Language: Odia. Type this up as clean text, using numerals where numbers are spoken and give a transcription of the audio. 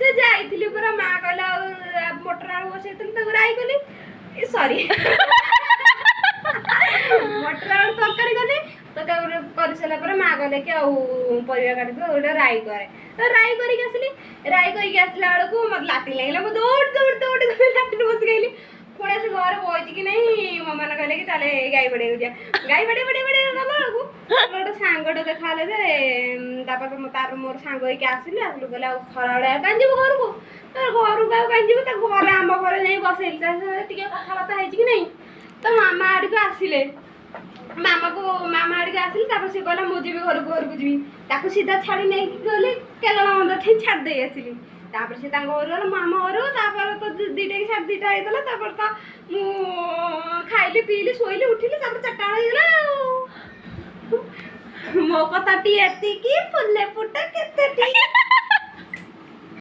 ସେ ଯାଇଥିଲି ପୁରା, ମା କହିଲା ଆଉ ମଟର ଆଳୁ ବସେଇଥିଲି, ତାକୁ ରାଇ କଲି, ସରି, ମଟର ଆଳୁ ତରକାରୀ କଲି। ତରକାରୀ କରିସାରିଲା ପରେ ମା କହିଲେ କି ଆଉ ପରିବା କାଟିଦିଅ, ଗୋଟେ ରାଇ କରେ। ତ ରାଇ କରିକି ଆସିଲି। ରାଇ କରିକି ଆସିଲା ବେଳକୁ ମୋତେ ଲାଟିନ୍ ଲାଗିଲା। ମୁଁ ଦୌଡ଼ି ଦୌଡ଼ି ଦୌଡ଼ି ଦୌଡ଼ି ଲାଟିନ୍ ବସି ଗଲି। ପୁଣି ଆସି ଘରେ ବଇଛି କି ନାହିଁ, ମାମା କହିଲେ କି ଚାଲେ ଗାଈ ବାଡ଼ିବାକୁ ଯିବା। ଗାଈ ବାଡ଼ି ବାଡ଼ି ବାଡ଼ି ଗଲା ବେଳକୁ ମୋର ଗୋଟେ ସାଙ୍ଗଟେ ଦେଖା ହେଲେ ଯେ ତାପରେ ମୋର ସାଙ୍ଗ ହେଇକି ଆସିଲୁ। ଆସିଲୁ, କହିଲେ ଆଉ ଖରାବେଳେ ଆଉ କାହିଁ ଯିବୁ ଘରକୁ? ତ ଘରକୁ ଆଉ କାହିଁ ଯିବୁ? ତାକୁ ଘରେ, ଆମ ଘରେ ଯାଇ ବସେଇଲି। ତା ସହିତ ଟିକେ କଥାବାର୍ତ୍ତା ହେଇଛି କି ନାହିଁ, ତ ମାମା ଆଡ଼ିକୁ ଆସିଲେ। ମାମାକୁ, ମାମା ଆଡ଼ିକୁ ଆସିଲି। ତାପରେ ସେ କହିଲା, ମୁଁ ଯିବି ଘରକୁ, ଘରକୁ ଯିବି। ତାକୁ ସିଧା ଛାଡ଼ି ନେଇକି ଗଲି, କେଲଣ ମନ୍ଦିର ଠେଇଁ ଛାଡ଼ି ଦେଇ ଆସିଲି। ତାପରେ ସେ ତାଙ୍କ ଘରୁ ଗଲା, ମୁଁ ଆମ ଘରୁ। ତାପରେ ତ 2ଟା କି 2:30 ହେଇଗଲା। ତାପରେ ତ ମୁଁ ଖାଇଲି, ପିଇଲି, ଶୋଇଲି, ଉଠିଲି। ତାପରେ 4ଟା ବେଳ ହେଇଗଲା। ଆଉ ମୋ କଥାଟି ଏତିକି, ଫୁଲେ ଫୁଟ କେତେ।